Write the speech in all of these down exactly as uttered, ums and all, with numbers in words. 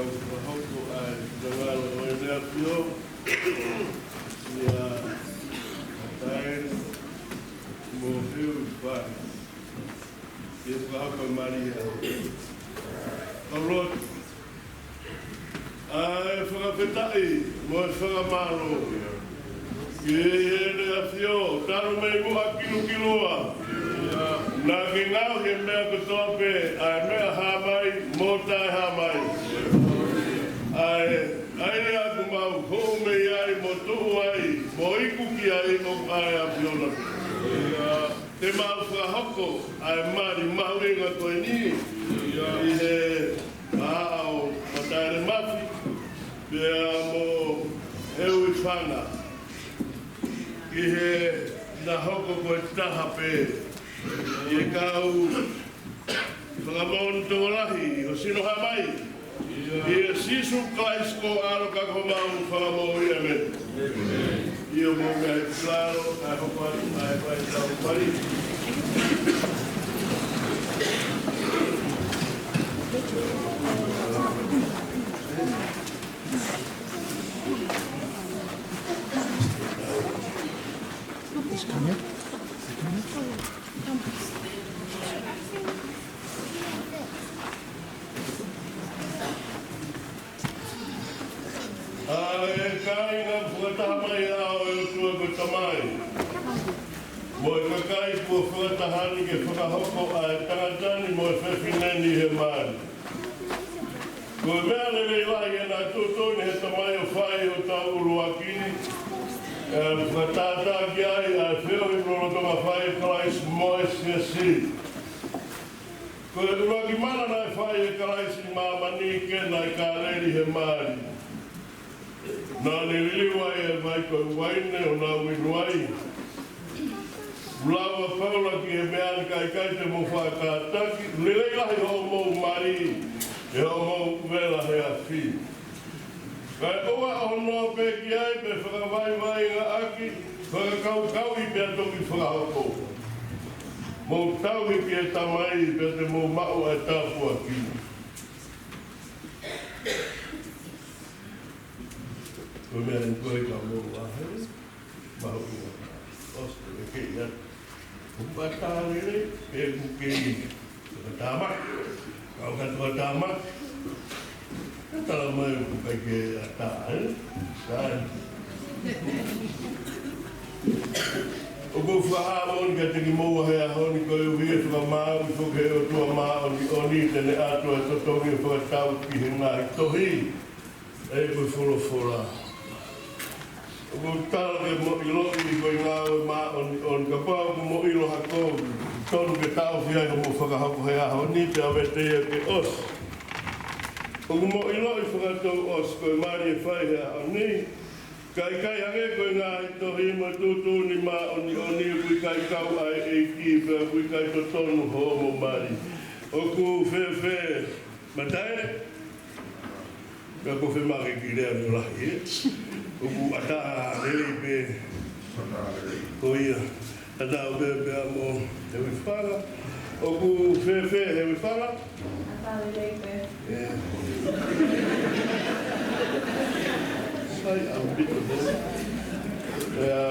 Fakahoko ʻa e finangalo ʻo ʻEne ʻAfio, ʻia Mataele mo Heuifanga. ʻIo, fakahoko e mali ia. Kau lotu. ʻA e fakafetaʻi mo e fakamālō ki he ʻEne ʻAfio, talu mei muʻa kilukilu ā. Naʻa ke ngaohi e meʻa kotoa pē, ʻa e meʻa hā mai mo taʻe hā mai. ʻA e, ʻa e lea ʻoku mau hū mei ai mo tuʻu ai, mo iku ki ai ʻoku ʻa e ʻAfiona pē. Te mau fakahoko ʻa e mali mahuʻinga ko eni ʻi he ʻaho ʻo Mataele Mafi, pea mo Heuifanga, ki heʻena hoko ko e taha pē ʻi he kau fakamoʻoni tokolahi ʻo e sino hā mai. ʻIa Sīsū Kalaisi ko e ʻAlo ka ko homau Fakamoʻui, ʻēmeni. ʻIo, mou meʻa ʻi lalo, kae hoko atu ʻa e faitau pali. ʻA e kāinga, fakataha mai ʻa e ʻOtua ko e Tamai, mo e kakai kuo fakataha ni ke fakahoko ʻa e tangata ni mo e fefine ni he mali. Ko e meʻa lelei lahi ʻena tuʻutuʻuni he Tamai ʻo fai hotau ʻuluaki ni, ʻe fakatātā ki ai ʻa e feohi lolotonga fai ʻe Kalaisi mo e siasi. Ko e ʻuluaki mana naʻe fai ʻe Kalaisi ʻi māmani ke ne kāleli he mali. Naʻa ne liliu ai e vai ko e uaine ʻo na inu ai. Lau ʻa Paula ki he meʻa ni, ka ʻikai te mou faʻa kātaki, lelei lahi hoʻomou mali ʻi hoʻomou vela he afi. Kae ʻoua ʻe ʻohonoa pē ki ai, pe fakavaivaiʻanga ʻaki, fakakaukauʻi pea toki fakahoko. Mou tauhi ki he Tamai, pea te mou maʻu ʻa e tāpuaki. Ko e meʻa ni ko e ka mou ʻahe, mahuʻinga. ʻOsi, ʻe kei atu. ʻOku ʻatā lelei, pe ʻoku kei fakatamaki. Kau ka fakatamaki. Ka tala mai ʻoku ʻikai ke ʻatā, ē? Sai. ʻOku ou fakahā moʻoni kiate kimoua he ʻaho ni, koeʻuhi ʻe fakamaauʻi foki ʻe he ʻOtua māʻoniʻoni te ne ʻatu ʻa e totongi ʻo fakatau ki he ngaahi tohi. ʻA ia ko e folofola. ʻOku ou tala ke mou ʻiloʻi ko e ngāue māʻoniʻoni, kapau ʻoku mou ʻilo ha kovi, tonu ke taʻofi ai hoʻomou fakahoko he ʻaho ni, pea vete ia ke ʻosi. ʻOku mou ʻiloʻi fakatouʻosi ko e mali ʻe fai he ʻaho ni, ka ʻikai hangē ko e ngaahi tohi mo e tuʻutuʻuni māʻoniʻoni, ʻoku ʻikai kau ʻa e ʻEiki, pea ʻoku ʻikai totonu hoʻomou mali. ʻOku fēfē, Mataele? Ka ko e fē mai ke ki lea ni lahi, ē? ʻOku ʻatā lelei pē. Ko ia. ʻAtā pē pea mo Heuifanga. ʻOku fēfē Heuifanga? ʻAtā lelei pē. ʻIo. Sai, ʻaupito pē. ʻIo.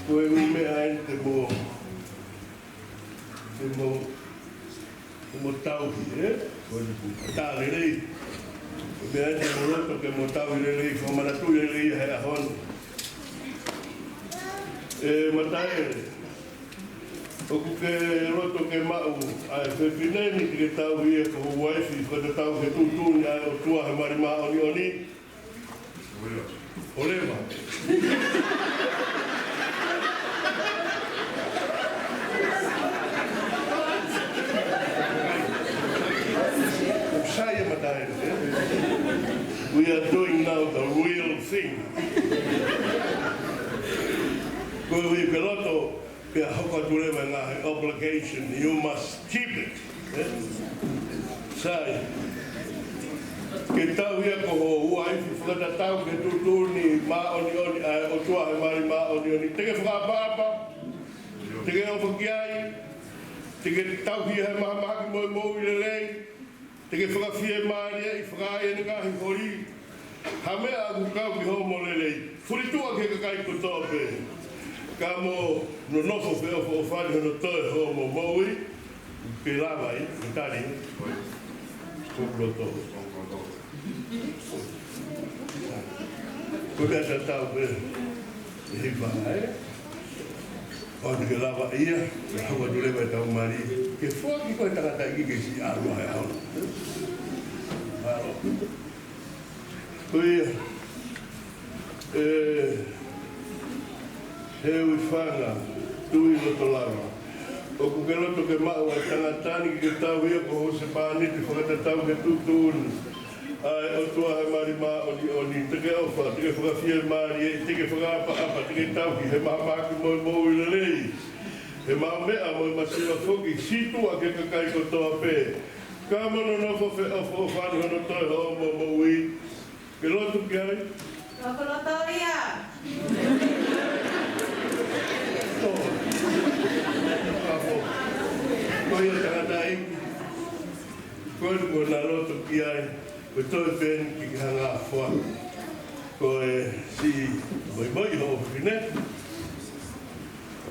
Ko e ʻū meʻa eni te mou, te mou, te mou tauhi, ē? Ko e ʻatā lelei. Ko e meʻa eni te mou loto ke mou tauhi lelei, fakamanatu lelei he ʻaho ni. ʻE Mataele, ʻoku ke loto ke maʻu ʻa e fefine ni ke tauhi ia ko ho uaifi, fakatatau ki he tuʻutuʻuni ʻa e ʻOtua he mali māʻoniʻoni? ʻOleva. Sai, Mataele, ē? We are doing now the real thing. Ko e ʻuhi ke loto, pea hoko atu leva e ngaahi obligation, you must keep it. Ē? Sai. Ke tauhi ia ko ho uaifi fakatatau ki he tuʻutuʻuni māʻoniʻoni ʻa e ʻOtua he mali māʻoniʻoni. Te ke fakaʻapaʻapa, te ke ʻofa ki ai, te ke tauhi ia he mahamahaki mo e moʻui lelei. Te ke fakafiemālieʻi, fakaai ʻene ngaahi holi ha meʻa ʻoku kau ki hoʻomo lelei. Fulituʻa ki he kakai kotoa pē. Ka mo nonofo feʻofoʻofani hono toe hoʻomo moʻui. Ke lava ai, ke tali. Ko loto. Ko e meʻa tatau pē. ʻE hiva, ē? ʻOua te ke lava ia, ke hawa tu leva ʻetau mali. Ke foaki ko e tangataʻeiki ke siʻi ʻalu ai ʻaho. Mālō. Ko ia, ē, Heuifanga Tuʻilotolava. ʻOku ke loto ke maʻu ʻa e tangata ni ke ke tauhi ia ko ho husepāniti fakatatau ki he tuʻutuʻuni ʻa e ʻOtua, ʻa e mali māʻoniʻoni. Te ke ʻofa, te ke fakafiemālieʻi, te ke fakaʻapaʻapa, te ke tauhi he mahamahaki mo e moʻui lelei, he maʻu meʻa mo e masiva foki, sītuʻa ki he kakai kotoa pē. Ka mo nonofo feʻofoʻofani hono toe hoʻomo moʻui. Ke lotu ki ai? Ko e loto ia. Tō. Ka ko, ko ia tangataʻeiki. Ko e, ko ʻena loto ki ai. Ko e toe pē eni ke ke hanga ʻo foaki. Ko e siʻi moimoi hoʻo fefine.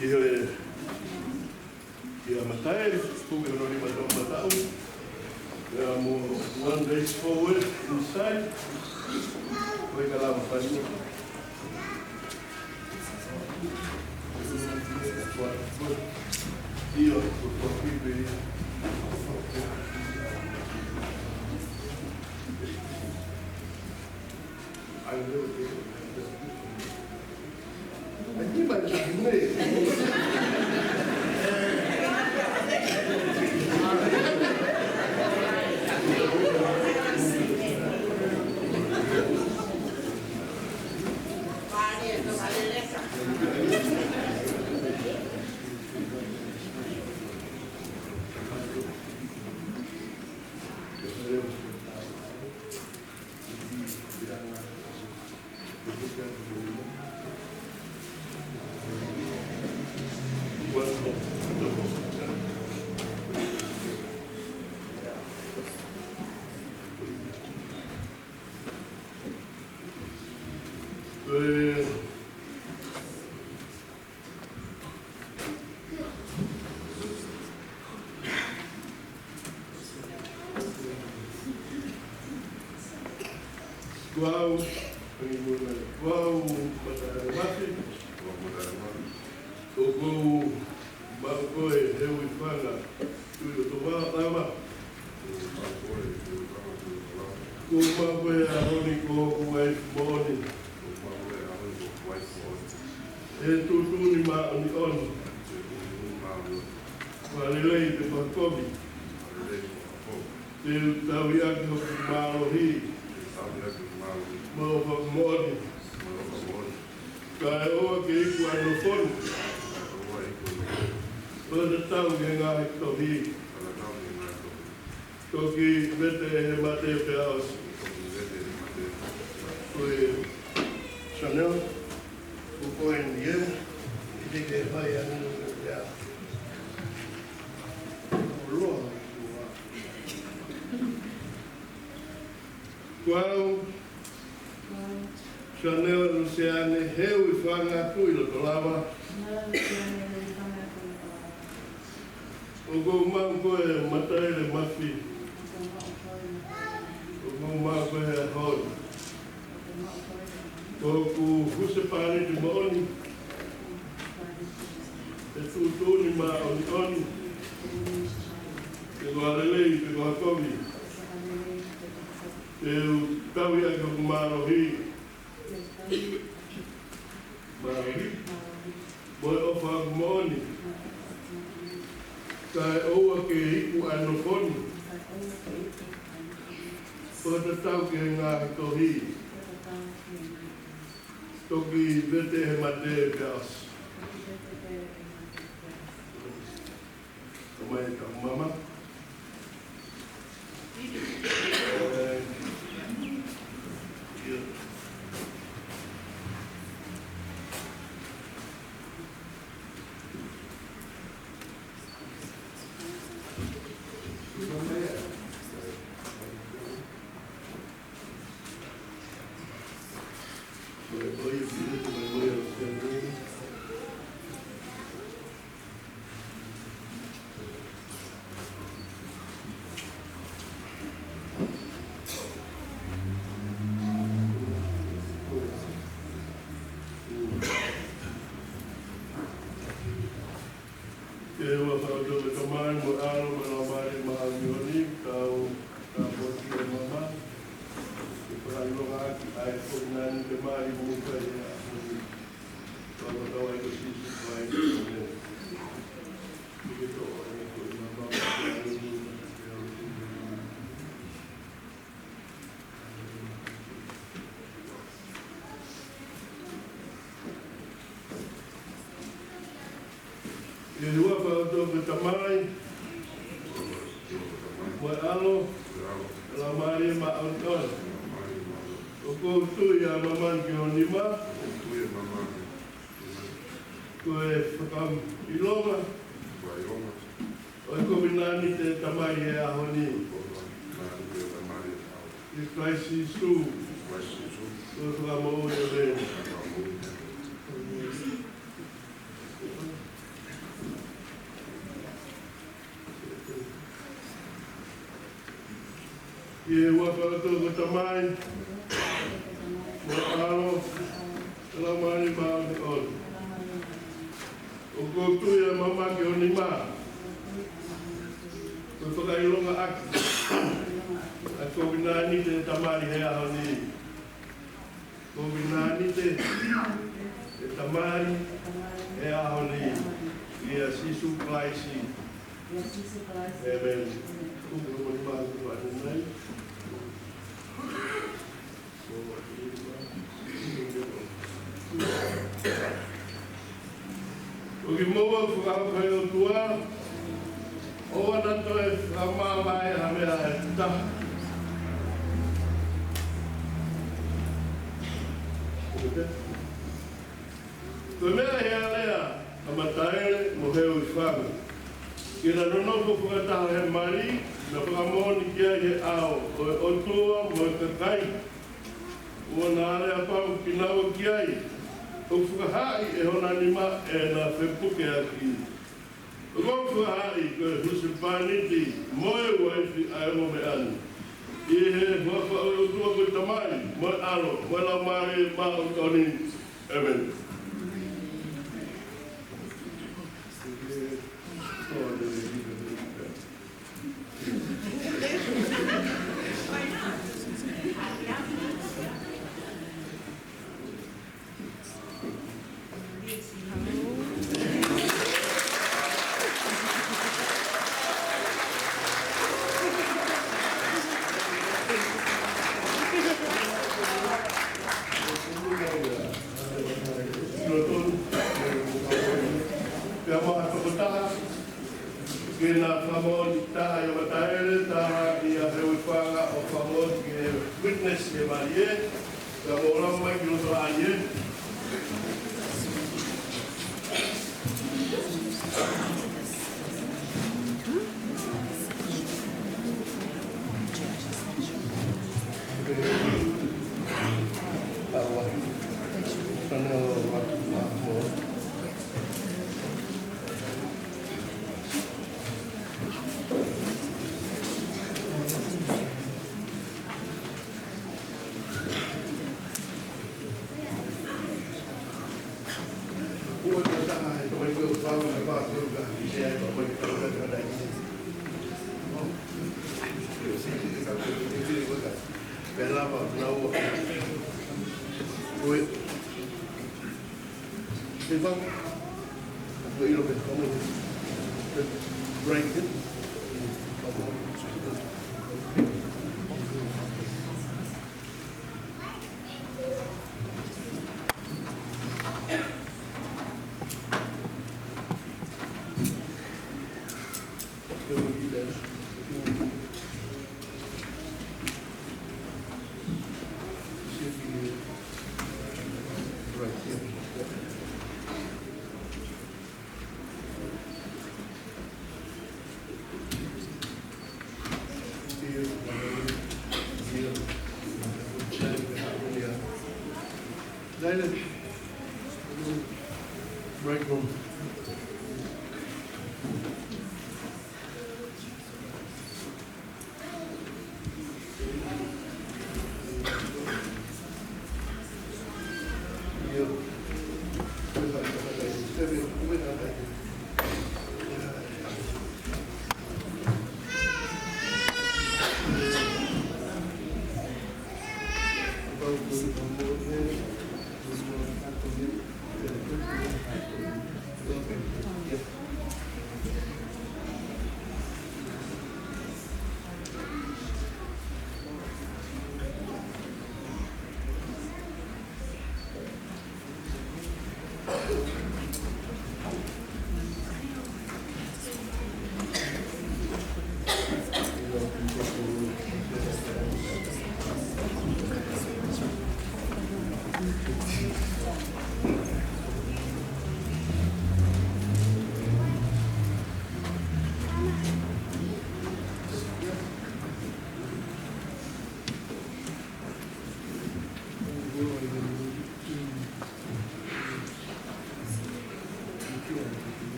ʻI he ʻIa Mataele, puke hono nima toʻomataʻu. ʻIa mo one days forward inside. Ko e kalama fani. ʻIa, ko e kipe. I never did. Ko au, ko au Mataele Mafi. ʻOku ou maʻu koe Heuifanga Tuʻilotolava. ʻOku ou maʻu koe he ʻaho ni ko hoku uaifi moʻoni. ʻI he tuʻutuʻuni māʻoniʻoni. Ko ha lelei pe ko ha kovi. Te u tauhi ʻaki hoku mālohi. Mo hoku moʻoni. Kae ʻoua ke iku ʻa e nofo ni. Fakatatau ki he ngaahi tohi. Toki vete ʻe he mate pea ʻosi. Ko e Chanel, ko koe ni ē, ʻi te ke fai anu ia. Loa, ko au, Chanel Luseane Heuifanga Tuʻilotolava. ʻOku ou maʻu koe Mataele Mafi. ʻOku ou maʻu koe he ʻaho ni. Ko hoku husepāniti moʻoni. He tuʻutuʻuni māʻoniʻoni. Pe ko ha lelei, pe ko ha kovi. Te u tauhi ʻaki hoku mālohi. Mālohi. Mo e ʻofa moʻoni. Kae ʻoua ke iku ʻa e nofo ni. Fakatatau ki he ngaahi tohi. Toki vete ʻe he mate pea ʻosi. Ka mai ka mama. ʻAlo mo e Laumālie Māʻoniʻoni, tau tāpuakiʻi e mama, ke fakaʻilongaʻaki ʻa e kovinānite mali mo kai e ʻaho ni. Tau fakatauange ko Sīsū Kalaisi, ʻēmeni. Ke ke toʻo ʻa e kovi mama, ʻi he huafa ʻo e ʻOtua ko e Tamai, mo e ʻAlo, mo e Laumālie Māʻoniʻoni. ʻOku ou tui ʻa e mama ni ki ho nima, ko e fakaʻilonga ʻo e kovinānite e Tamai he ʻaho ni. ʻI Kalaisi Sīsū, ko e Fakamoʻui, ʻēmeni. ʻI he huafa ʻo e ʻOtua ko e Tamai, mo e ʻAlo, mo e Laumālie Māʻoniʻoni. ʻOku ou tui ʻa e mama ki ho nima, ko e fakaʻilongaʻaki ʻa e kovinānite e Tamai he ʻaho ni. Kovinānite e Tamai he ʻaho ni, ʻia Sīsū Kalaisi. ʻĒmeni. Kuku mo ni māku atu mai. ʻOku mau fakahoko ʻe he ʻOtua, ʻoua naʻa toe fakamāvae ha meʻa ʻe taha. Ko e meʻa ʻi he alea ʻa Mataele mo Heuifanga, ke na nonofo fakataha he mali, naʻe fakamoʻoni ki ai he ʻao ʻo e ʻOtua mo e kakai. ʻOua naʻa aleapau kinaua ki ai, ʻo fakahaaʻi ʻe hona nima ʻena fepukeʻaki. ʻOku ou fakahaaʻi ko e husepāniti mo e uaifi ʻa e ongo meʻa ni, ʻi he huafa ʻo e ʻOtua ko e Tamai, mo e ʻAlo, mo e Laumālie Māʻoniʻoni. ʻĒmeni. Pea mo ha tokotaha ke na fakamoʻoni, taha ʻia Mataele, taha ʻia Heuifanga, ʻo fakamoʻoni ke witness he mali ē. Ka mo lava mai ki loto ai ē.